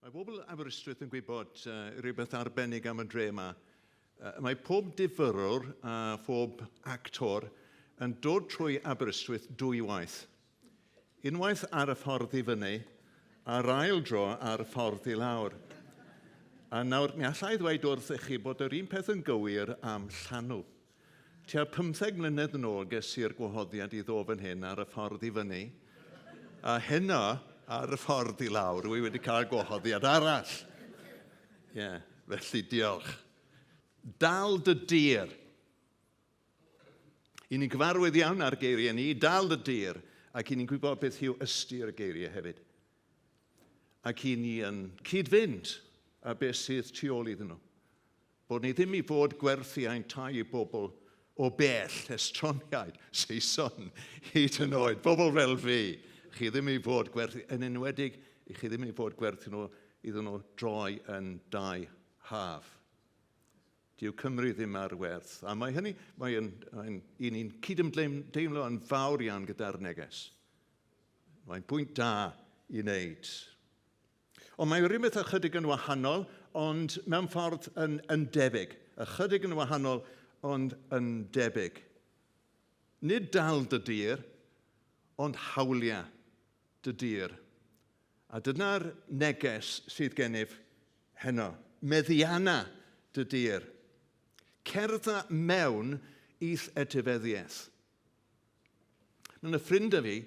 Mae bobl Aberystwyth yn gwybod rhywbeth arbennig am y dre yma. Mae pob difyrrwr a phob actor yn dod trwy Aberystwyth dwy waith. Unwaith ar y ffordd i fyny, a'r ail dro ar y ffordd i lawr. A nawr, mi allai ddweud wrthych chi bod yr un peth yn gywir am llanw. Tua 15 mlynedd yn ôl ges i'r gwahoddiad i ddod fan hyn ar y ffordd i fyny, a heno ar y ffordd i lawr, wy wedi cael gwahoddiad arall. Ie, yeah, felly diolch. Dal dy dir. I ni'n gyfarwydd iawn â'r geiriau ni, dal dy dir, ac i ni'n gwybod beth yw ystyr y geiriau hefyd. Ac i ni yn cyd-fynd â beth sydd tu ôl iddyn nhw. Bod ni ddim i fod gwerthu ein tai i bobl o bell, estroniaid, Saeson, hyd yn oed, bobl fel fi. Chi ddim i fod gwerthu, yn enwedig, i chi ddim i fod gwerthu nhw iddyn nhw droi yn dai haf. Dyw Cymru ddim ar werth. A mae hynny, mae'n, mae'n, i ni'n cydymdeimlo yn fawr iawn gyda'r neges. Mae'n pwynt da i wneud. Ond mae rhywbeth ychydig yn wahanol, ond mewn ffordd yn, yn debyg. Ychydig yn wahanol, ond yn debyg. Nid dal dy dir, ond hawlia dy dir. A dyna'r neges sydd gennyf heno. Meddianna dy dir. Cerdda mewn i'th etifeddiaeth. Mae yna ffrind â fi,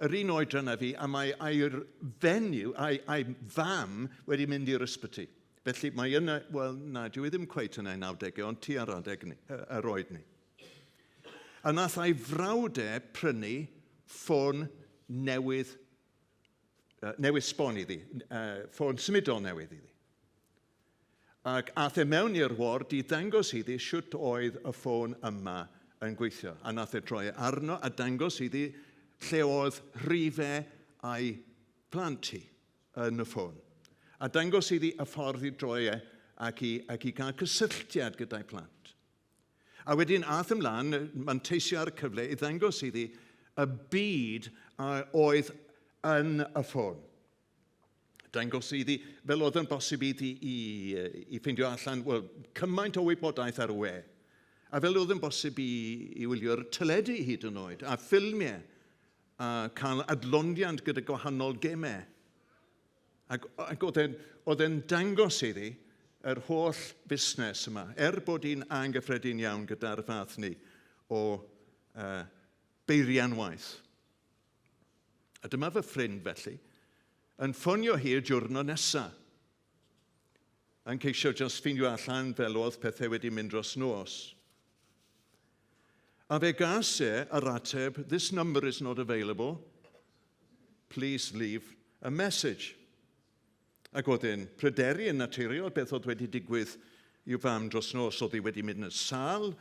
yr un oedran â fi, a mae ai'r fenyw, a'i, ai fam wedi mynd i'r ysbyty. Felly mae yna, wel na, dyw e ddim cweit yn ei 90au, ond tu ar adeg ni, yr oed ni. A nath a'i frawd e prynu ffôn newydd, newydd sbon iddi, ffôn symudol newydd iddi. Ac aeth e mewn i'r ward i ddangos iddi shwt oedd y ffôn yma yn gweithio. A nath e droi arno a dangos iddi lle oedd rhife a'i phlant hi yn y ffôn. A dangos iddi y ffordd i droi e ac i, ac i gael cysylltiad gyda'i plant. A wedyn aeth ymlaen, manteisio ar y cyfle i ddangos iddi y byd a oedd yn y ffôn. Dangos iddi, fel oedd yn bosib iddi i, i ffeindio allan, wel, cymaint o wybodaeth ar y we. A fel oedd yn bosib i, i wylio'r teledu hyd yn oed, a ffilmiau, a cael adloniant gyda gwahanol gemau. Ac, ac oedd e'n, oedd e'n dangos iddi yr holl fusnes yma, er bod hi'n anghyffredin iawn gyda'r fath ni o uh, beirianwaith. A dyma fy ffrind felly, yn ffonio hi y diwrnod nesa. Yn ceisio just ffeindio allan fel oedd pethau wedi mynd dros nos. A fe gas e yr ateb, this number is not available, please leave a message. Ac oedd e'n pryderu yn naturiol beth oedd wedi digwydd i'w fam dros nos. Oedd hi wedi mynd yn sâl,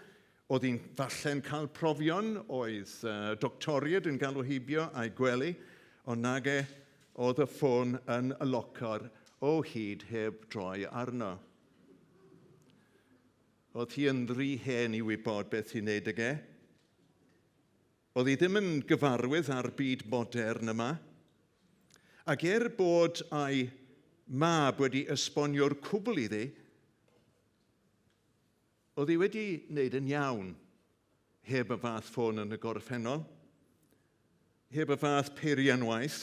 oedd hi'n falle'n cael profion, oedd uh, doctoriaid yn galw heibio a'i gwely, ond nage oedd y ffôn yn y locar o hyd heb droi arno. Oedd hi yn rhy hen i wybod beth i'n neud ag e. Oedd hi ddim yn gyfarwydd â'r byd modern yma. Ac er bod ei mab wedi esbonio'r cwbl iddi, oedd hi wedi wneud yn iawn heb y fath ffôn yn y gorffennol, heb y fath peirianwaith,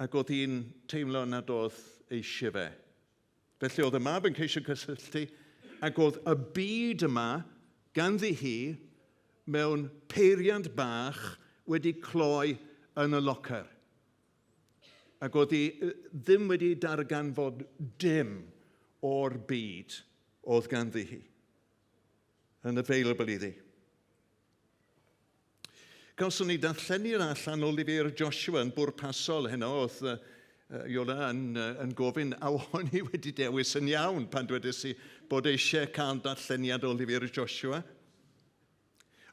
ac oedd hi'n teimlo nad oedd eisiau fe. Felly oedd y mab yn ceisio cysylltu, ac oedd y byd yma ganddi hi mewn peiriant bach wedi cloi yn y locker. Ac oedd hi ddim wedi darganfod dim o'r byd oedd ganddi hi yn available iddi. Gawson ni darlleniad allan o lyfr Joshua yn bwrpasol heno, oedd uh, Iola yn, uh, yn gofyn a o'n i wedi dewis yn iawn pan dwedais i bod eisiau cael darlleniad o lyfr Joshua.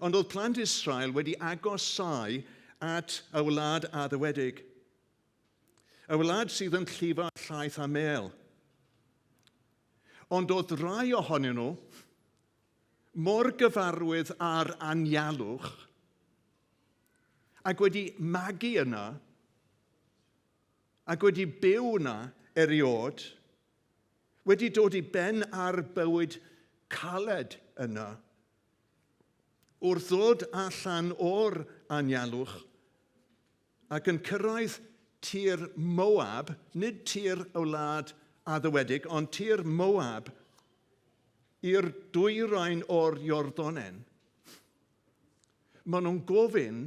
Ond oedd plant Israel wedi agosau at y wlad addewedig. Y wlad sydd yn llifo llaeth a mel. Ond oedd rai ohonyn nhw mor gyfarwydd â'r anialwch ac wedi magu yna ac wedi byw yna eriod, wedi dod i ben ar bywyd caled yna, wrth ddod allan o'r anialwch ac yn cyrraedd tir Moab, nid tir y wlad addewedig, ond tir Moab, i'r dwyrain o'r Iorddonen, maen nhw'n gofyn,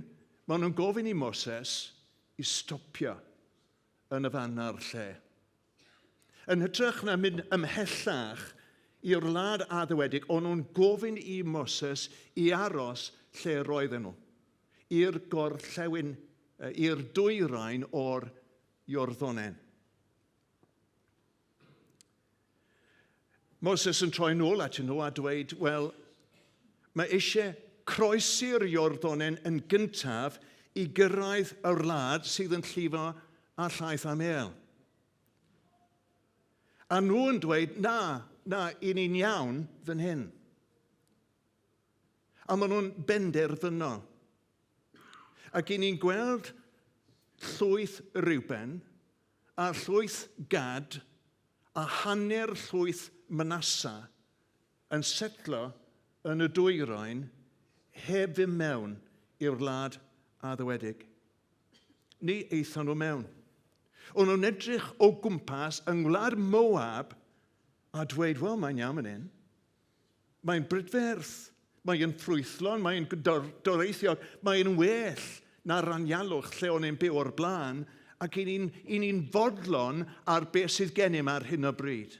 maen nhw'n gofyn i Moses i stopio yn y fan a'r lle. Yn hytrach na mynd ymhellach i'r wlad addewedig, o'n nhw'n gofyn i Moses i aros lle roedden nhw, i'r gorllewin, i'r dwyrain o'r Iorddonen. Moses yn troi nôl atyn nhw a dweud, wel, mae eisiau croesi'r Iorddonen yn gyntaf i gyrraedd y wlad sydd yn llifo â llaeth a mêl. A nhw yn dweud, na, na, i ni'n iawn fan hyn. A maen nhw'n benderfynol. Ac i ni'n gweld llwyth Reuben a llwyth Gad a hanner llwyth Manasseh yn setlo yn y dwyrain heb fynd mewn i'r wlad addewedig. Ni aethon nhw mewn. O'n nhw'n edrych o gwmpas yng ngwlad Moab a dweud, wel, mae'n iawn fan hyn. Mae'n brydferth, mae'n ffrwythlon, mae'n doreithiog, mae'n well na'r anialwch lle o'n i'n byw o'r blaen, ac i ni'n ni fodlon ar beth sydd gennym ar hyn o bryd.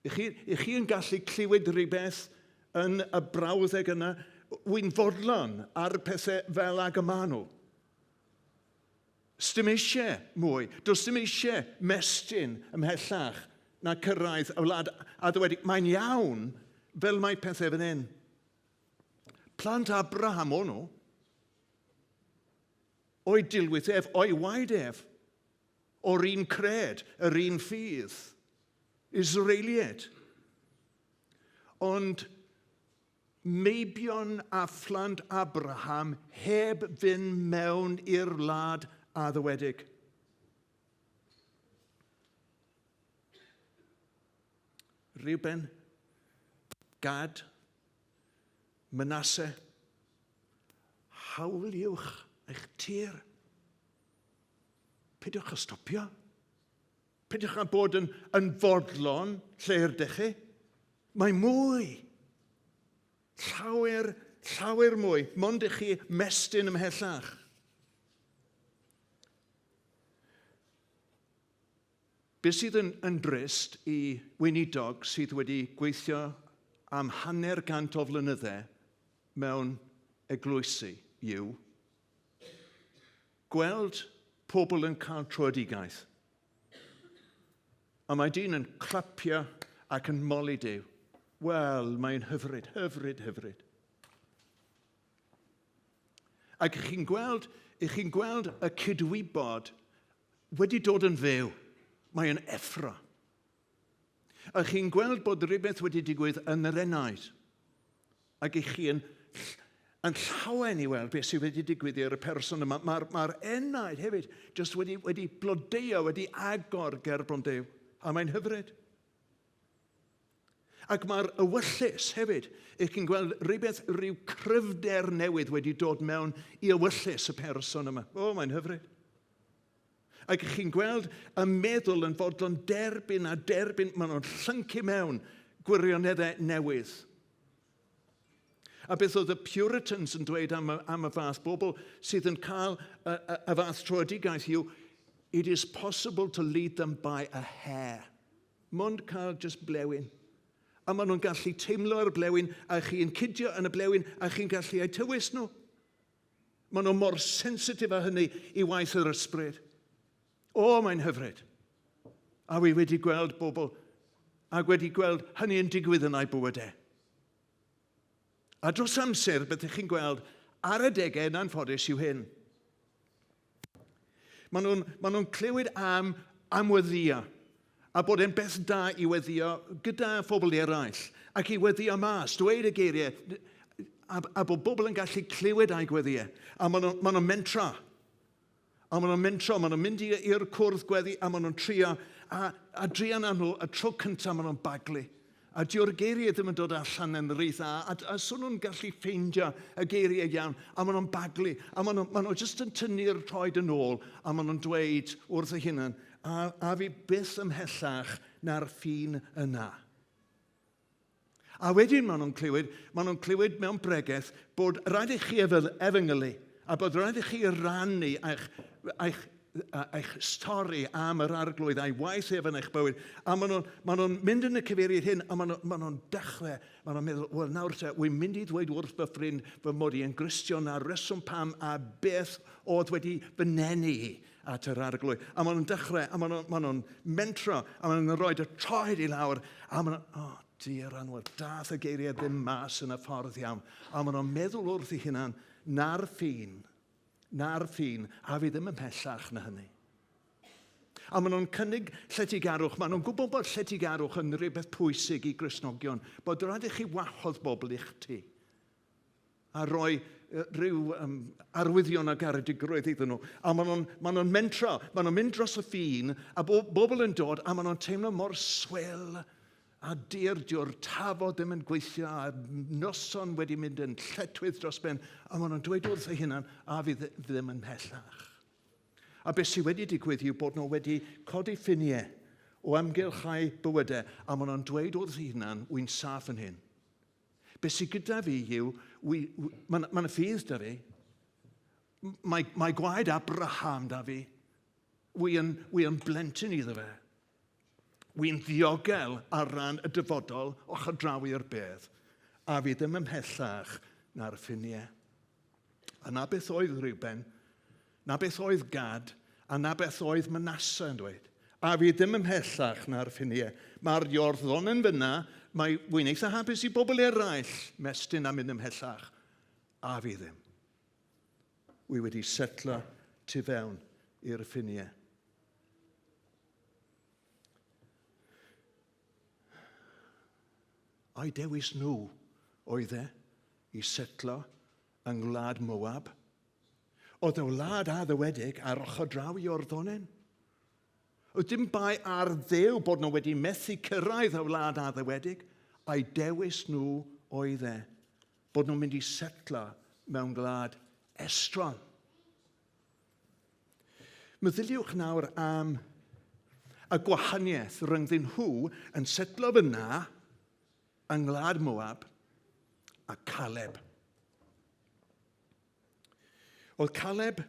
I chi, i chi yn gallu clywed rhywbeth yn y brawddeg yna? Wy'n fodlon ar pethau fel ag y maen nhw. Sdim eisiau mwy. Does dim eisiau mestyn ymhellach na cyrraedd y wlad a ddywedig. Mae'n iawn fel mae pethau fan hyn. Plant Abraham o'n nhw. O'i dilwyth ef, o'i waed ef. O'r un cred, yr un ffydd. Israeliaid. Ond meibion a phlant Abraham heb fynd mewn i'r wlad addewedig. Reuben, Gad, Manasseh, hawliwch eich tir. Peidiwch â stopio. Peidiwch â bod yn, yn fodlon lle ydych chi. Mae mwy. Llawer, llawer mwy. Mond i chi mestyn ymhellach. Beth sydd yn, yn drist i weinidog sydd wedi gweithio am hanner gant o flynyddau mewn eglwysi yw gweld pobl yn cael troedigaeth. A mae dyn yn clapio ac yn moli Duw. Wel, mae'n hyfryd, hyfryd, hyfryd. Ac chi'n gweld, chi'n gweld y cydwybod wedi dod yn fyw. Mae'n effro. A chi'n gweld bod rhywbeth wedi digwydd yn yr enaid. Ac i chi yn, yn llawen i weld beth sydd wedi digwydd i'r person yma. Mae'r mae enaid hefyd jyst wedi, wedi blodeuo, wedi agor gerbron Duw. A mae'n hyfryd. Ac mae'r ewyllys hefyd, ych chi'n gweld rhywbeth, rhyw cryfder newydd wedi dod mewn i ewyllys y person yma. O, mae'n hyfryd. Ac chi'n gweld y meddwl yn fodlon derbyn a derbyn, maen nhw'n llyncu mewn gwirioneddau newydd. A beth oedd y Puritans yn dweud am y, am y fath bobl sydd yn cael y, y, y fath troedigaeth yw, it is possible to lead them by a hair. Mond cael just blewyn. A maen nhw'n gallu teimlo ar blewyn, a chi'n cydio yn y blewyn, a chi'n gallu eu tywys nhw. Maen nhw mor sensitif â hynny i waith yr ysbryd. O, mae'n hyfryd. A wi wedi gweld bobl ac wedi gweld hynny yn digwydd yn ei bywydau. A dros amser, beth ych chi'n gweld ar adegau yn anffodus yw hyn. Maen nhw'n ma nhw clywed am, am weddio, a bod e'n beth da i weddio gyda phobl eraill, ac i weddio mas, dweud y geiriau, a, a bod bobl yn gallu clywed a'u gweddiau. A maen nhw'n ma nhw mentra. A maen nhw'n mentro, maen nhw'n mynd i'r cwrdd gweddi a maen nhw'n trio, a, a druan â nhw, y tro cyntaf maen nhw'n baglu. A dyw'r geiriau ddim yn dod allan yn rhy dda, a, a so nhw'n gallu ffeindio y geiriau iawn, a maen nhw'n baglu, a maen nhw, maen nhw jyst yn tynnu'r troed yn ôl, a maen nhw'n dweud wrth eu hunan, a, a fi byth ymhellach na'r ffin yna. A wedyn maen nhw'n clywed, maen nhw'n clywed mewn bregeth bod rhaid i chi efengylu, a bod rhaid i chi rannu eich, eich eich stori am yr arglwydd a'i waith ef yn eich bywyd. A maen nhw'n ma nhw mynd yn y cyfeiriad hyn, a maen nhw'n ma nhw dechrau, maen nhw'n meddwl, wel nawr te, wy'n mynd i ddweud wrth fy ffrind fy mod i yn Gristion a'r reswm pam a beth oedd wedi fy nenu i at yr arglwydd. A maen nhw'n dechrau, a maen nhw'n ma nhw mentro, a maen nhw'n rhoi y troed i lawr, a maen nhw'n, oh, dear anwyl, dath y geiriau ddim mas yn y ffordd iawn. A maen nhw'n meddwl wrth eu hunan, na'r ffin, Na'r ffin, a fi ddim ymhellach na hynny. A maen nhw'n cynnig lletygarwch. Maen nhw'n gwybod bod lletygarwch yn rhywbeth pwysig i Gristnogion, bod rhaid i chi wahodd bobl i'ch tŷ a rhoi rhyw um, arwyddion o garedigrwydd iddyn nhw. A maen nhw'n maen nhw mentro, maen nhw'n mynd dros y ffin, a bo, bobl yn dod, a maen nhw'n teimlo mor swil A dear, dyw'r tafod ddim yn gweithio, a noson wedi mynd yn lletwydd dros ben, a maen nhw'n dweud wrth eu hunan, a fi ddim yn mhellach. A beth sydd wedi digwydd yw bod nhw wedi codi ffiniau o amgylch eu bywydau, a maen nhw'n dweud wrth eu hunan, wy'n saff yn hyn. Beth sydd gyda fi yw, mae'n ma ffydd da fi, mae, mae gwaed Abraham da fi, wy'n wy yn blentyn iddo fe. Wy'n ddiogel ar ran y dyfodol ochr draw i'r bedd, a fi ddim ymhellach na'r ffiniau. A na beth oedd Reuben, na beth oedd Gad, a na beth oedd Manasseh yn dweud. A fi ddim ymhellach na'r ffiniau. Mae'r Iorddonen yn fyna, mae wy'n eitha hapus i bobl eraill mestyn a mynd ymhellach. A fi ddim. Wy wedi setlo tu fewn i'r ffiniau. A'i dewis nhw oedd e i setlo yng ngwlad Moab. Oedd y wlad addewedig ar ochr draw i Iorddonen. Oedd dim bai ar Dduw bod nhw wedi methu cyrraedd y wlad addewedig, a'i dewis nhw oedd e bod nhw'n mynd i setlo mewn gwlad estron. Meddyliwch nawr am y gwahaniaeth rhyngddyn nhw yn setlo fyna yng ngwlad Moab a Caleb. Oedd Caleb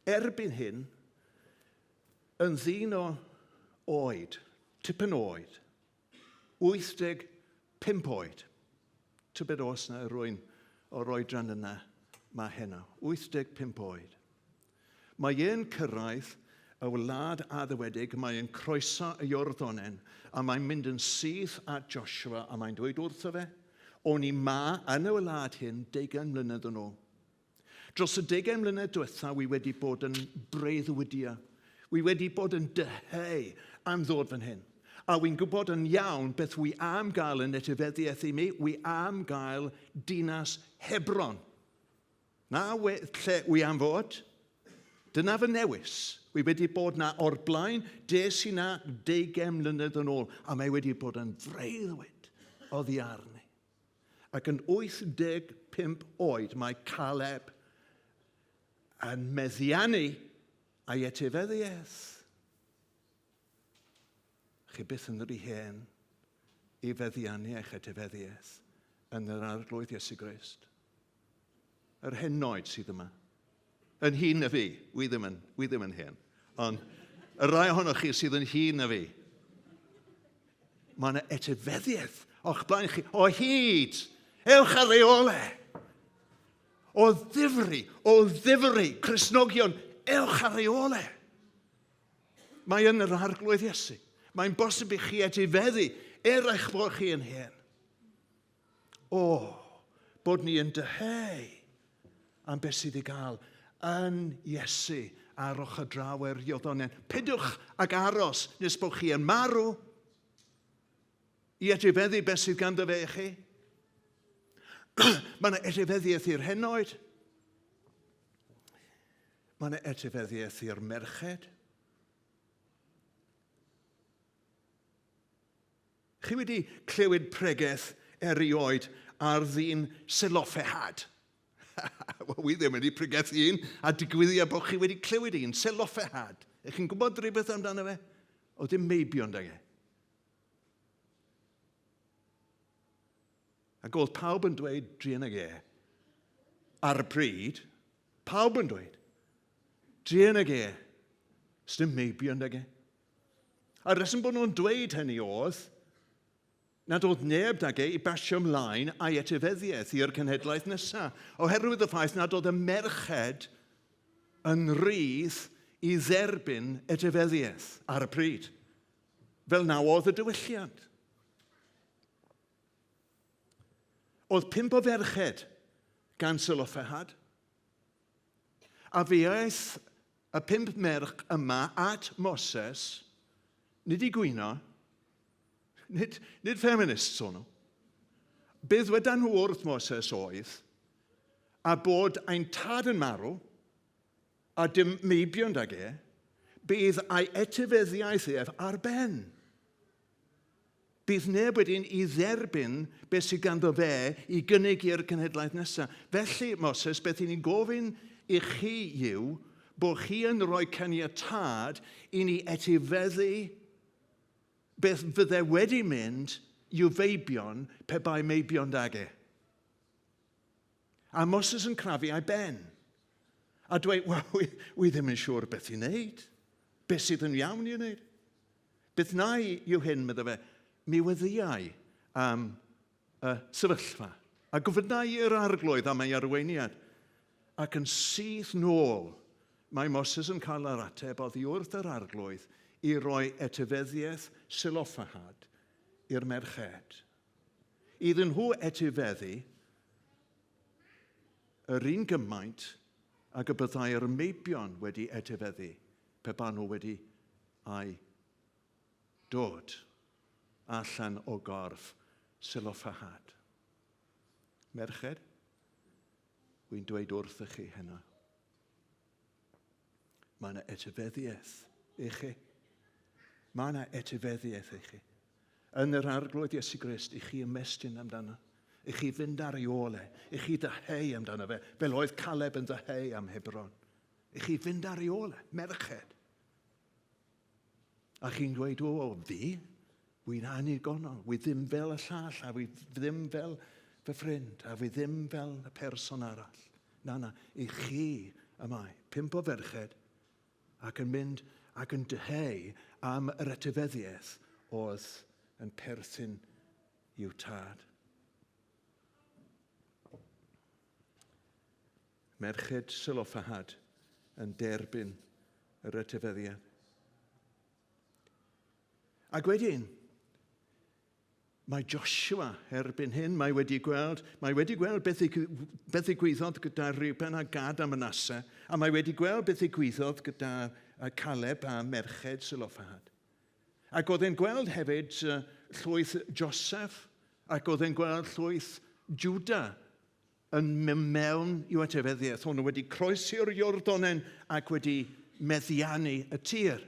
erbyn hyn yn ddyn o oed, tipyn o oed, 85 oed. Tybed oes na rwy'n o'r oedran yna mae heno. 85 oed. Mae e'n cyrraedd y wlad addewedig, mae e'n croeso y Iorddonen, a mae'n mynd yn syth at Joshua, a mae'n dweud wrtho fe, o'n i ma yn y wlad hyn deugain mlynedd yn ôl. Dros y deugain mlynedd diwetha, wi wedi bod yn breuddwydio. Wi wedi bod yn dyheu am ddod fan hyn. A wi'n gwybod yn iawn beth wi am gael yn etifeddiaeth i mi. Wi am gael dinas Hebron. Na we, lle wi am fod. Dyna fy newis. Wi wedi bod na o'r blaen, des i na deugain mlynedd yn ôl, a mae wedi bod yn freuddwyd oddi arni. Ac yn 85 oed mae Caleb yn meddiannu ei etifeddiaeth. Chi byth yn rhy hen i feddiannu eich etifeddiaeth yn yr Arglwydd Iesu Grist. Yr henoed sydd yma. Yn hŷn na fi. Wi ddim yn, wi ddim yn hen. Ond y rai ohonoch chi sydd yn hŷn na fi, mae yna etifeddiaeth o'ch blaen chi o hyd. Ewch ar ei ôl e. O ddifri, o ddifri, Cristnogion, ewch ar ei ôl e. Mae yn yr Arglwydd Iesu. Mae'n bosib i chi etifeddu er eich bod chi yn hen. O, bod ni yn dyheu am beth sydd i gael yn Iesu ar ochr draw yr Iorddonen. Pidwch ag aros nes bod chi yn marw i etifeddu beth sydd ganddo fe i chi. Mae yna etifeddiaeth i'r henoed. Mae yna etifeddiaeth i'r merched. Chi wedi clywed pregeth erioed ar ddyn Seloffehad? Wel, wi ddim wedi pregethu un, a digwyddiad bod chi wedi clywed un, Seloffehad. Ych chi'n gwybod rhywbeth amdano fe? O dim meibion dag e. Ac oedd pawb yn dweud druan ag e. Ar y pryd, pawb yn dweud, druan ag e. Sdim meibion dag e. A'r reswm bod nhw'n dweud hynny oedd nad oedd neb dag e i basio ymlaen a'i etifeddiaeth i'r cenhedlaeth nesaf, oherwydd y ffaith nad oedd y merched yn rhydd i dderbyn etifeddiaeth ar y pryd. Fel na oedd y diwylliant. Oedd pump o ferched gan Seloffehad, a fe aeth y pump merch yma at Moses, nid i gwyno, nid, nid feminists o'n nhw. Be ddwedan nhw wrth Moses oedd, a bod ein tad yn marw, a dim meibion dag e, bydd ei etifeddiaeth ef ar ben. Bydd neb wedyn i dderbyn beth sydd ganddo fe i gynnig i'r cenhedlaeth nesaf. Felly, Moses, beth i ni'n gofyn i chi yw bod chi yn rhoi caniatâd i ni etifeddu beth fydde wedi mynd i'w feibion pe bai meibion dag e. A Moses yn crafu ei ben. A dweud, wel, wi, wi ddim yn siŵr beth i wneud. Beth sydd yn iawn i wneud? Beth wna i yw hyn, medda fe, mi weddïai am y sefyllfa, a gofynnai i'r arglwydd am ei arweiniad. Ac yn syth nôl, mae Moses yn cael yr ateb oddi wrth yr arglwydd i roi etifeddiaeth Seloffahad i'r merched. Iddyn nhw etifeddu yr un gymaint ag y byddai'r meibion wedi etifeddu pe ba nhw wedi a'i dod allan o gorff Seloffahad. Merched, wy'n dweud wrthych chi heno. Mae yna etifeddiaeth i chi. Mae yna etifeddiaeth i chi. Yn yr Arglwydd Iesu Grist, i chi ymestyn amdano, i chi fynd ar ei ôl e, i chi ddyheu amdano fe, fel oedd Caleb yn ddyheu am Hebron. I chi fynd ar ei ôl e, merched. A chi'n dweud, o, fi, wy'n annigonol, wy ddim fel y llall, a wy ddim fel fy ffrind, a wy ddim fel y person arall. Na, na, i chi y mae. Pump o ferched ac yn mynd ac yn dyheu am yr etifeddiaeth oedd yn perthyn i'w tad. Merched Seloffahad yn derbyn yr etifeddiad. Ac wedyn, mae Joshua erbyn hyn, mae wedi gweld, mae wedi gweld beth, beth ddigwyddodd gyda Reuben a Gad a Manasseh, a mae wedi gweld beth ddigwyddodd gyda Caleb a merched Seloffahad. Ac oedd e'n gweld hefyd llwyth Joseph, ac oedd e'n gweld llwyth Judah yn mynd mewn i'w etifeddiaeth. O'n nhw wedi croesi'r Iorddonen ac wedi meddiannu y tir.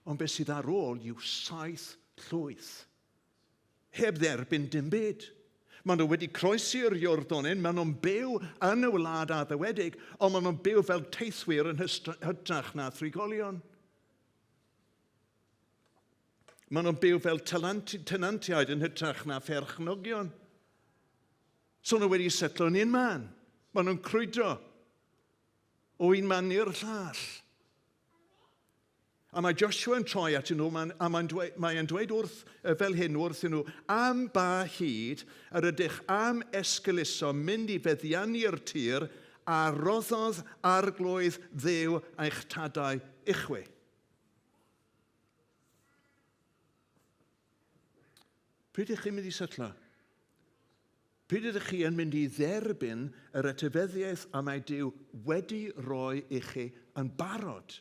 Ond beth sydd ar ôl yw saith llwyth. Heb dderbyn dim byd. Maen nhw wedi croesi'r Iorddonen, maen nhw'n byw yn y wlad addewedig, ond maen nhw'n byw fel teithwyr yn hytrach na thrigolion. Maen nhw'n byw fel tenantiaid yn hytrach na pherchnogion. So nhw wedi setlo yn un man. Maen nhw'n crwydro o un man i'r llall. A mae Joshua yn troi atyn nhw a mae'n dweud, mae dweud wrth, fel hyn wrthyn nhw, am ba hyd yr ydych am esgeuluso mynd i feddiannu'r tir a roddodd arglwydd Dduw eich tadau ichwi. Pryd ydych chi'n mynd i setlo? Pryd ydych chi yn mynd i dderbyn yr etifeddiaeth a mae Duw wedi rhoi i chi yn barod?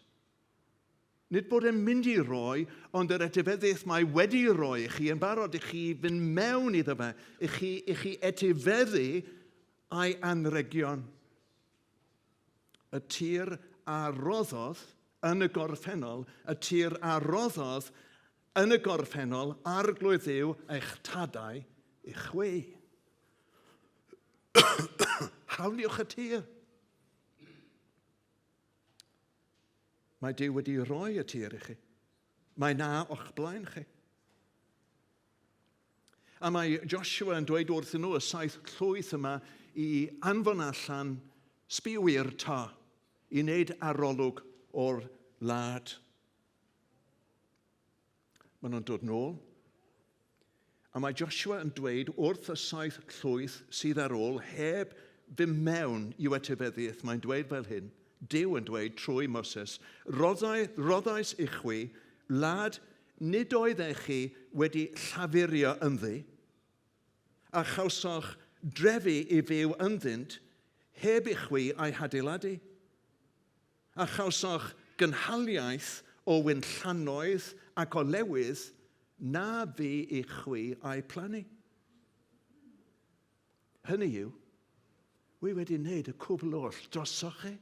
Nid bod e'n mynd i roi, ond yr etifeddiaeth mae wedi roi i chi yn barod, i chi fynd mewn iddo fe, i chi, i chi etifeddu a'i anregion. Y tir a roddodd yn y gorffennol, y tir a roddodd yn y gorffennol Arglwydd Dduw eich tadau i chwi. Hawliwch y tir. Mae Duw wedi rhoi y tir i chi. Mae na o'ch blaen chi. A mae Joshua yn dweud wrthyn nhw y saith llwyth yma i anfon allan sbiwyr ta i wneud arolwg o'r wlad. Maen nhw'n dod nôl. A mae Joshua yn dweud wrth y saith llwyth sydd ar ôl heb fynd mewn i'w etifeddiaeth, mae'n dweud fel hyn, Duw yn dweud trwy Moses, Roddai, roddais i chwi wlad nid oeddech chi wedi llafurio ynddi, a chawsoch drefi i fyw ynddynt heb i chwi ei hadeiladu. A chawsoch gynhaliaeth o winllannoedd ac olewydd na fu i chwi eu plannu. Hynny yw, wy wedi wneud y cwbl oll drosoch chi.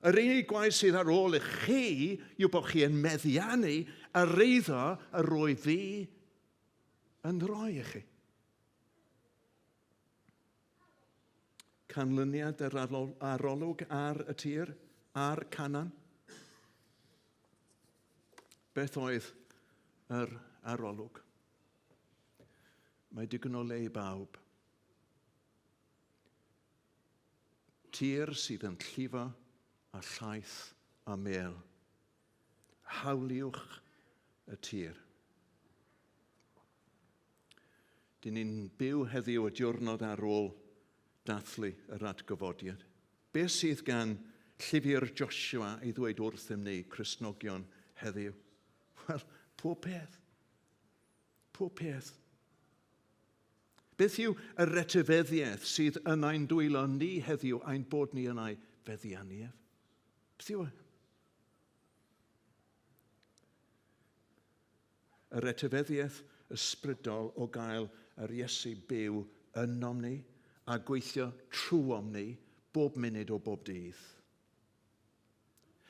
Yr unig gwaith sydd ar ôl i chi yw bod chi yn meddiannu yr eiddo yr wyf fi yn rhoi i chi. Canlyniad yr arolwg ar y tir, ar Canaan. Beth oedd yr arolwg? Mae digon o le i bawb. Tir sydd yn llifo a llaeth a mêl. Hawliwch y tir. Dyn ni'n byw heddiw y diwrnod ar ôl dathlu yr atgyfodiad. Beth sydd gan llyfr Joshua i ddweud wrthym ni, Cristnogion, heddiw? Wel, pob peth. Pob peth. Beth yw yr etifeddiaeth sydd yn ein dwylo ni heddiw ein bod ni yn ei feddiannu ef? Beth yw e? Yr etifeddiaeth ysbrydol o gael yr Iesu byw ynom ni a gweithio trwom ni bob munud o bob dydd.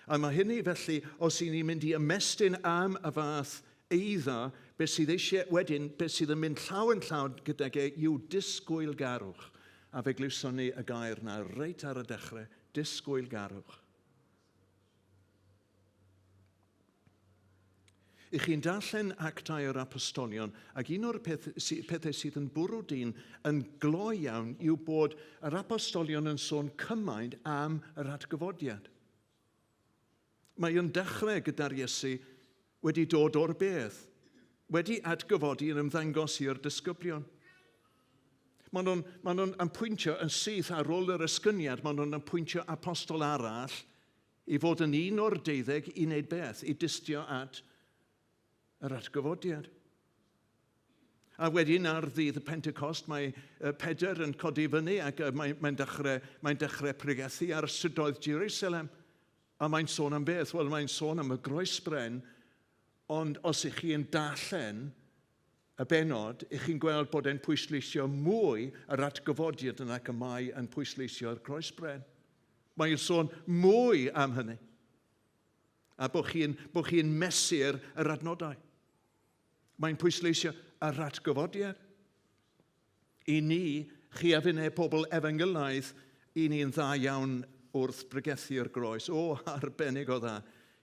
A mae hynny felly, os i ni'n mynd i ymestyn am y fath eiddo, beth sydd eisiau wedyn, beth sydd yn mynd llaw yn llaw gydag e yw disgwylgarwch. A fe glywson ni y gair na reit ar y dechrau, disgwylgarwch. I chi'n darllen Actau yr Apostolion, ac un o'r peth, pethau sydd yn bwrw dyn yn gloi iawn yw bod yr apostolion yn sôn cymaint am yr atgyfodiad. Mae yn dechrau gyda'r Iesu wedi dod o'r bedd, wedi atgyfodi yn ymddangos i'r disgyblion. Maen nhw'n maen nhw pwyntio yn syth ar ôl yr esgyniad, maen nhw'n pwyntio apostol arall I fod yn un o'r deuddeg i wneud beth? I dystio at yr atgyfodiad. A wedyn ar ddydd y Pentecost mae Pedr yn codi fyny ac mae'n mae dechrau, mae dechrau pregethu ar strydoedd Jerusalem. A mae'n sôn am beth? Wel, mae'n sôn am y groesbren, ond os ych chi yn darllen y bennod, ych chi'n gweld bod e'n pwysleisio mwy yr atgyfodiad yn ac y mae yn pwysleisio'r croesbren. Mae'n sôn mwy am hynny. A bod chi'n bo chi mesur yr adnodau. Mae'n pwysleisio yr atgyfodiad. I ni, chi a finne pobl efengylaidd, i ni'n dda iawn wrth bregethu'r groes. O, arbennig o dda.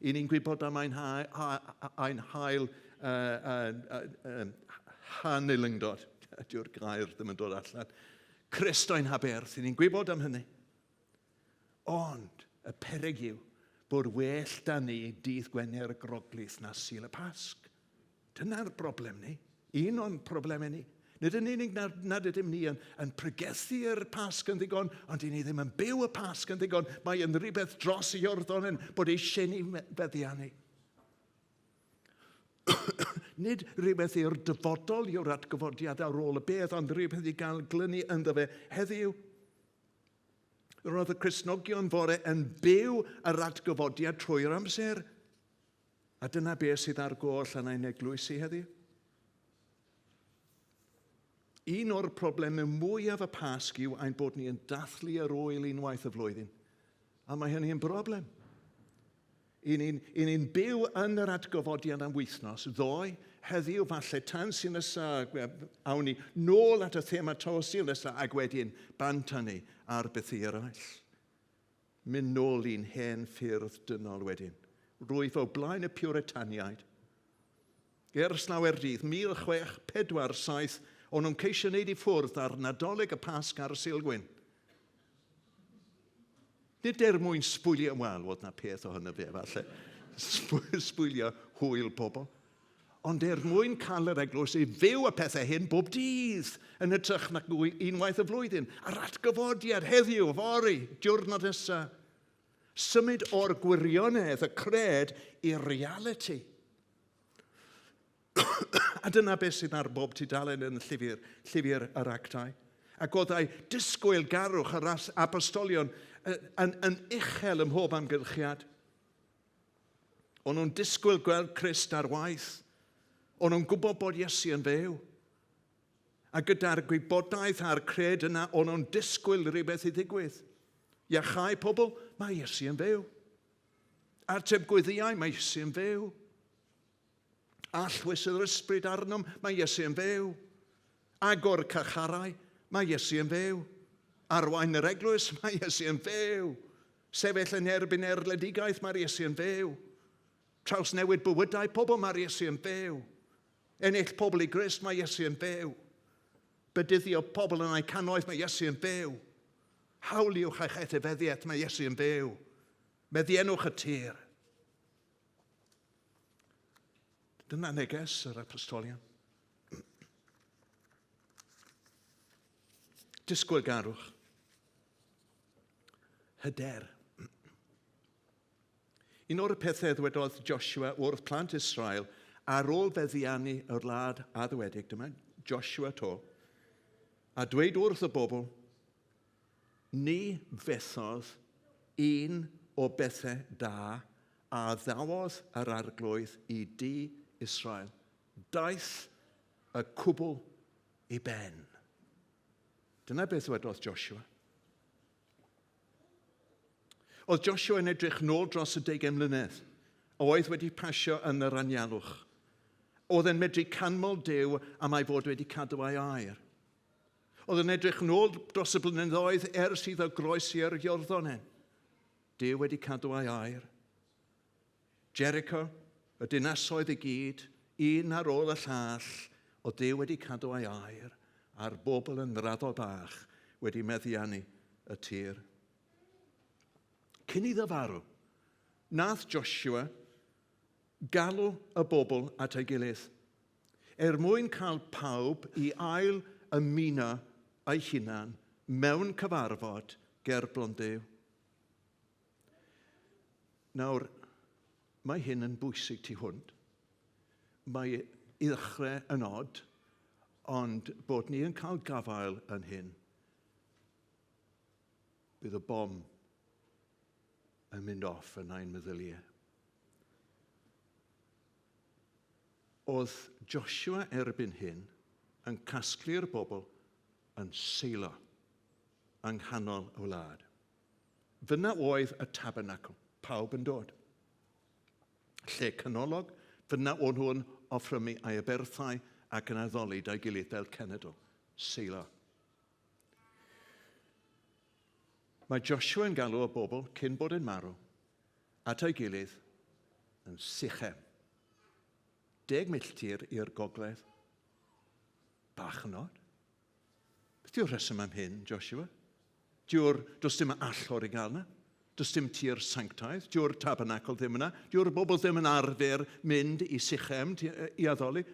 I ni'n gwybod am ein, ha, ha, ein hail uh, uh, uh, hanylyngdod. Dyw'r gair ddim yn dod allan. Crist ein haberth, i ni'n gwybod am hynny. Ond y peryg yw bod well da ni dydd Gwener y Groglith na Sul y Pasg. Dyna'r broblem ni. Un o'n problemau ni. Nid yn unig nad, nad ydym ni yn, yn pregethu'r Pasg yn ddigon, ond i ni ddim yn byw y Pasg yn ddigon. Mae yn rhywbeth dros i Iorddonen bod eisiau ni feddiannu. Nid rhywbeth i'r dyfodol yw'r atgyfodiad ar ôl y bedd, ond rhywbeth i gael glynu ynddo fe heddiw. Roedd y Cristnogion fore yn byw yr atgyfodiad trwy'r amser. A dyna beth sydd ar goll yn ein eglwysi heddiw. Un o'r problemau mwyaf y Pasg yw ein bod ni yn dathlu yr ŵyl unwaith y flwyddyn. A mae hynny yn broblem. I ni'n ni byw yn yr atgyfodiad am wythnos, ddoe, heddiw, falle tan sy'n nesaf, awn ni nôl at y thema to sy'n nesaf, ac wedyn bant â ni ar bethau eraill. Mynd nôl i'n hen ffyrdd dynol wedyn. Rwyf o blaen y Puritaniaid. Ers lawer dydd, 1647, o'n nhw'n ceisio wneud i ffwrdd ar Nadolig, y Pasg a'r Sulgwyn. Nid er mwyn sbwylio, wel, oedd na peth o hynny fe, falle, sbwylio hwyl pobl, ond er mwyn cael yr eglwys i fyw y pethau hyn bob dydd, yn hytrach na unwaith y flwyddyn, a'r atgyfodiad heddiw, fory, diwrnod nesaf. Symud o'r gwirionedd, y cred, i'r realiti. A dyna beth sydd ar bob tudalen yn llyfr, llyfr yr actau. Ac oeddai disgwyl garwch yr apostolion yn, yn, yn uchel ym mhob amgylchiad. O'n nhw'n disgwyl gweld Crist ar waith. O'n nhw'n gwybod bod Iesu yn fyw. A gyda'r gwybodaeth a'r cred yna, o'n nhw'n disgwyl rhywbeth i ddigwydd. Iachau pobl, mae Iesu yn fyw. Ateb gweddiau, mae Iesu yn fyw. Allwys yr ysbryd arnom, mae Iesu yn fyw. Agor cacharau, mae Iesu yn fyw. Arwain yr eglwys, mae Iesu yn fyw. Sefyll yn erbyn erledigaeth, mae'r Iesu yn fyw. Trawsnewid bywydau pobl, mae'r Iesu yn fyw. Ennill pobl i Grist, mae Iesu yn fyw. Bedyddio pobl yn eu cannoedd, mae Iesu yn fyw. Hawliwch eich etifeddiaeth, mae Iesu yn fyw. Meddiennwch y tir. Dyna neges yr apostolion. Disgwylgarwch. Hyder. Un o'r pethau ddwedodd Joshua wrth plant Israel ar ôl feddiannu y wlad addewedig, dyma Joshua to, a dweud wrth y bobl, Ni fethodd un o bethau da a addawodd yr Arglwydd i dŷ Israel. Daeth y cwbl i ben. Dyna beth ddywedodd Joshua. Oedd Joshua yn edrych nôl dros y deugain mlynedd a oedd wedi pasio yn yr anialwch. Oedd e'n medru canmol Duw am ei fod wedi cadw ei air. Oedd yn edrych nôl dros y blynyddoedd ers iddo groesi'r Iorddonen. Duw wedi cadw ei air. Jericho, y dinasoedd i gyd, un ar ôl y llall, o Duw wedi cadw ei air, a'r bobl yn raddol bach wedi meddiannu y tir. Cyn iddo farw, nath Joshua galw y bobl at ei gilydd. Er mwyn cael pawb i ail ymuno â'i hunan mewn cyfarfod ger Blondew. Nawr, mae hyn yn bwysig tu hwnt. Mae i ddechrau yn od, ond bod ni yn cael gafael yn hyn, bydd y bom yn mynd off yn ein meddyliau. Oedd Joshua erbyn hyn yn casglu'r bobl yn Seilo, yng nghanol y wlad. Fyna oedd y tabernacl, pawb yn dod. Lle canolog, fyna o'n nhw'n offrymu ei aberthau ac yn addoli da'i gilydd fel cenedl, Seilo. Mae Joshua yn galw y bobl cyn bod yn marw at ei gilydd yn Sichem. 10 milltir i'r gogledd. Bach yn od. Beth yw'r rheswm am hyn, Joshua? Dyw'r, does dim allor i gael yna. Does dim tir sanctaidd. Dyw'r tabernacl ddim yna. Dyw'r bobl ddim yn arfer mynd i Sichem i addoli.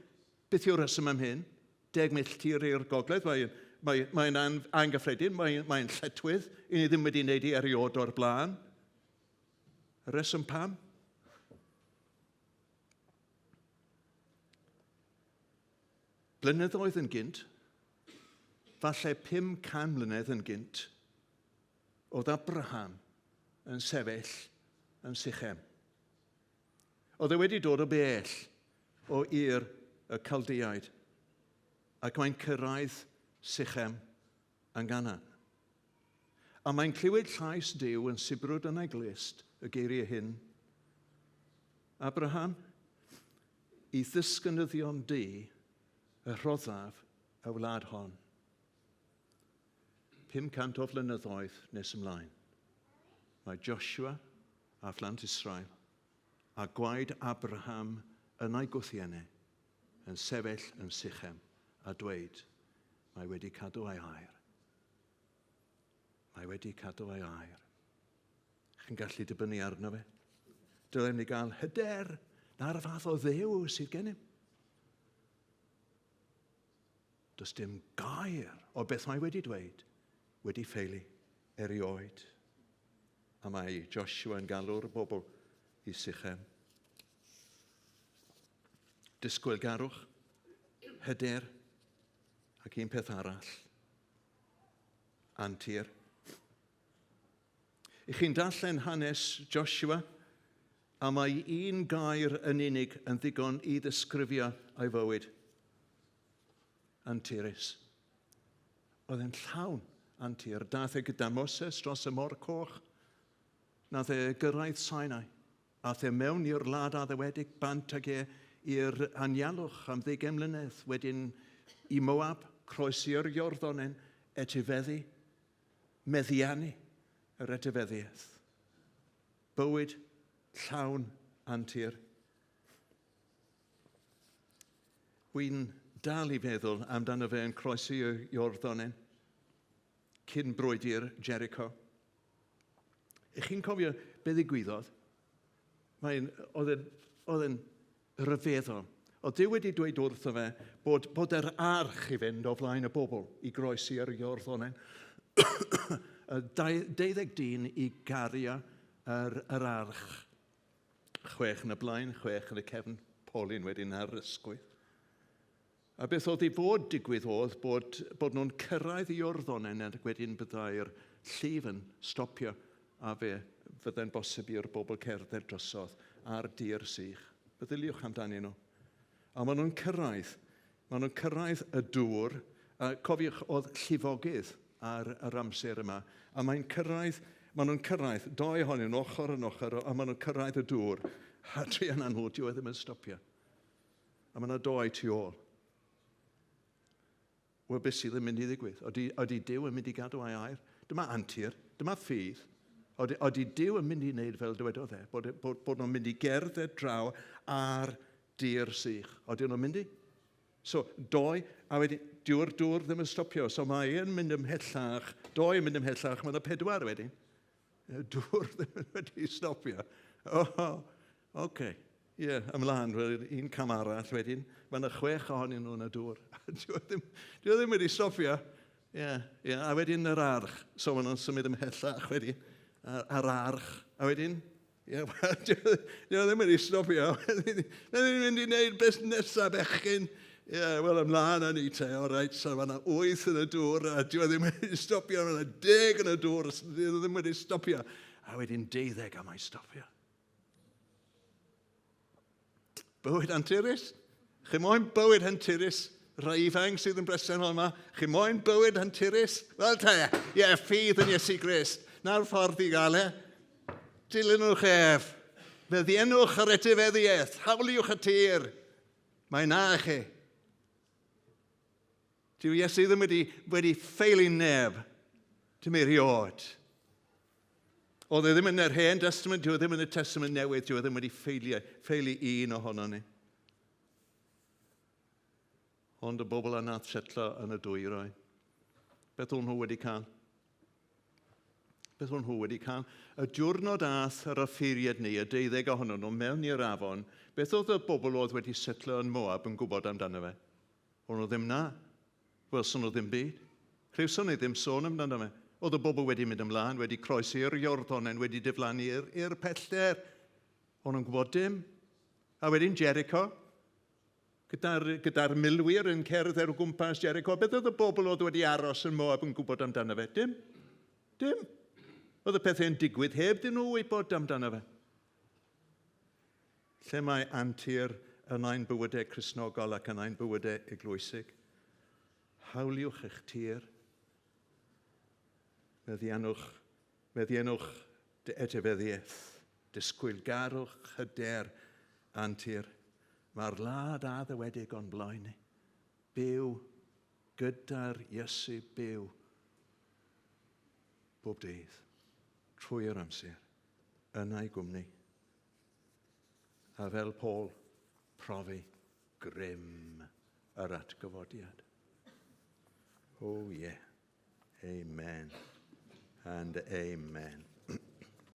Beth yw'r rheswm am hyn? 10 milltir i'r gogledd, mae'n mae, mae anghyffredin, mae'n mae lletwydd, i ni ddim wedi wneud i erioed o'r blaen. Y rheswm pam? Blynyddoedd yn gynt, falle 500 mlynedd yn gynt, oedd Abraham yn sefyll yn Sichem. Oedd e wedi dod o bell o Ur y Caldeaid, ac mae'n cyrraedd Sichem yng Nghanan. A mae'n clywed llais Duw yn sibrwd yn ei glust y geiriau hyn. Abraham, i ddisgynyddion di y rhoddaf y wlad hon. 500 o flynyddoedd nes ymlaen, mae Joshua a phlant Israel a gwaed Abraham yn ei gwthiennau yn sefyll yn Sichem a dweud, mae wedi cadw ei air. Mae wedi cadw ei air. Chi'n gallu dibynnu arno fe. Dylem ni gael hyder na'r fath o Dduw sydd gennym. Does dim gair o beth mae wedi dweud wedi ffeili erioed. A mae Joshua yn galw'r bobl i Sichem. Disgwylgarwch, hyder, ac un peth arall, antur. I chi'n darllen hanes Joshua, a mae un gair yn unig yn ddigon i ddisgrifio ei fywyd. Anturus. Oedd e'n llawn antur. Daeth e gyda Moses dros y Môr Coch. Nath e gyrraedd Sinai. Ath e mewn i'r wlad addewedig, bant ag e i'r anialwch am ddeugain mlynedd, wedyn i Moab, croesi'r Iorddonen, etifeddu, meddiannu yr etifeddiaeth. Bywyd llawn antur. Wy'n dal i feddwl amdano fe yn croesi y Iorddonen cyn brwydr Jericho. Ych chi'n cofio be ddigwyddodd? Mae'n, oedd e'n, oedd e'n rhyfeddol. Oedd Duw wedi dweud wrtho fe bod, bod yr arch i fynd o flaen y bobl i groesi yr Iorddonen. Y 12 dyn i gario yr, yr arch. Chwech yn y blaen, chwech yn y cefn, polyn wedyn ar ysgwydd. A beth oedd i fod digwydd oedd bod, bod nhw'n cyrraedd Iorddonen ac wedyn byddai'r llif yn stopio a fe fyddai'n bosib i'r bobl cerdded drosodd ar dir sych. Meddyliwch amdanyn nhw. A maen nhw'n cyrraedd, maen nhw'n cyrraedd y dŵr. A cofiwch, oedd llifogydd ar yr amser yma. A mae'n cyrraedd, maen nhw'n cyrraedd, doi ohonyn nhw ochr yn ochr, a maen nhw'n cyrraedd y dŵr. A druan â nhw, dyw e ddim yn stopio. A mae yna doi tu ôl. Wel, beth sydd yn mynd i ddigwydd? Oeddi, oeddi Duw yn mynd i gadw ei air? Dyma antur, dyma ffydd. Oeddi, oeddi Duw yn mynd i wneud fel dywedodd e, bod, bod, bod nhw'n mynd i gerdded draw ar dir sych. Oeddi nhw'n mynd i? So, doi, a wedyn, dyw'r dŵr ddim yn stopio, so mae e'n mynd ymhellach, doi yn mynd ymhellach, mae yna pedwar wedyn. Y dŵr ddim wedi stopio. Oh, oce. Okay. Ie, yeah, ymlaen, un cam arall wedyn. Mae yna chwech ohonyn nhw yn y dŵr. Dyw e ddim, dyw e ddim wedi stopio. Ie, yeah, yeah. a wedyn yr arch. So maen nhw'n symud ymhellach wedyn. A'r arch. A wedyn, ie, yeah, dyw e ddim wedi stopio. Maen nhw'n mynd i wneud beth nesaf bechgyn. Ie, yeah, wel, ymlaen â ni te, all right, so mae yna wyth yn y dŵr, a dyw e ddim wedi stopio, mae yna deg yn y dŵr, dyw e ddim wedi stopio. A wedyn deuddeg, a mae'n stopio. Bywyd anturus? Chi moyn bywyd anturus? Rhai ifanc sydd yn bresennol yma, chi moyn bywyd anturus? Wel te, ie, yeah, ffydd yn Iesu Grist. Na'r ffordd i gael e. Dilynwch ef. Feddiennwch yr etifeddiaeth. Hawliwch y tir. Mae na i chi. Dyw Iesu ddim wedi, wedi ffeili neb. Dim erioed. Oedd e ddim yn yr Hen Testament, dyw e ddim yn y Testament Newydd, dyw e ddim wedi ffeili, ffeili un ohono ni. Ond y bobl a nath setlo yn y dwyrain, beth o'n nhw wedi cael? Beth o'n nhw wedi cael? Y diwrnod ath yr offeiriad neu y deuddeg ohonyn nhw mewn i'r afon, beth oedd y bobl oedd wedi setlo yn Moab yn gwybod amdano fe? O'n nhw ddim na. Welson nhw ddim byd. Clywson ni ddim sôn amdano fe. Oedd y bobl wedi mynd ymlaen, wedi croesi'r Iorddonen, wedi diflannu i'r pellter. O'n nhw'n gwybod dim. A wedyn Jericho, Gyda'r, gyda milwyr yn cerdded o gwmpas Jericho, beth oedd y bobl oedd wedi aros yn Moab yn gwybod amdano fe? Dim. Dim. Oedd y pethau'n digwydd heb dyn nhw wybod amdano fe. Lle mae antur yn ein bywydau Cristnogol ac yn ein bywydau eglwysig? Hawliwch eich tir. Meddiannwch, meddiannwch dy etifeddiaeth, disgwylgarwch, hyder, antur. Mae'r wlad addewedig o'n blaen ni. Byw gyda'r Iesu byw bob dydd, trwy'r amser, yn ei gwmni. A fel Paul, profi grym yr atgyfodiad. Oh yeah. Amen and amen.